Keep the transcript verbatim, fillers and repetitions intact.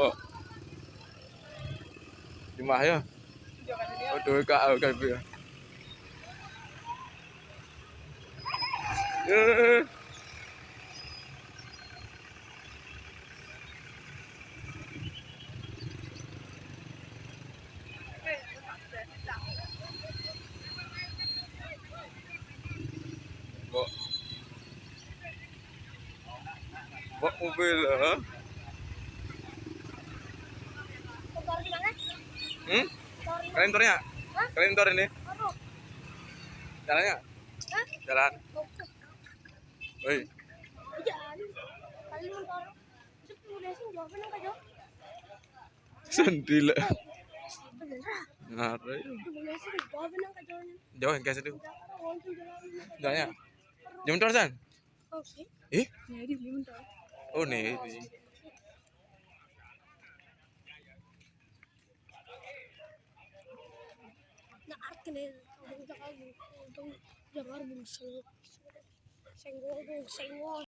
Oh. Jumah ya. Waduh, Kak, Kak, Kak. Eh. Mbok. Mbok mobil, ha? Motor di mana? Hmm? Motor di mana? Kalian motornya? Hah? Kalian motor ini? Aduh. Jalannya? Hah? Jalan. Oke. Woi. Jangan. Kalian motor. Terus udah sih, jawabnya nggak jawab. Sendiri lah. Bener. Ngare. Udah sih, jawabnya nggak jawabnya. Jauh yang kasih tuh. Udah, orang ngomong jalan. Enggak ya? Jam terus, San? Oke. Eh? Jadi belum tahu. Oh, nih. Nah, artinya, untung jangan, untung jangan bungsel. Senggol, senggol.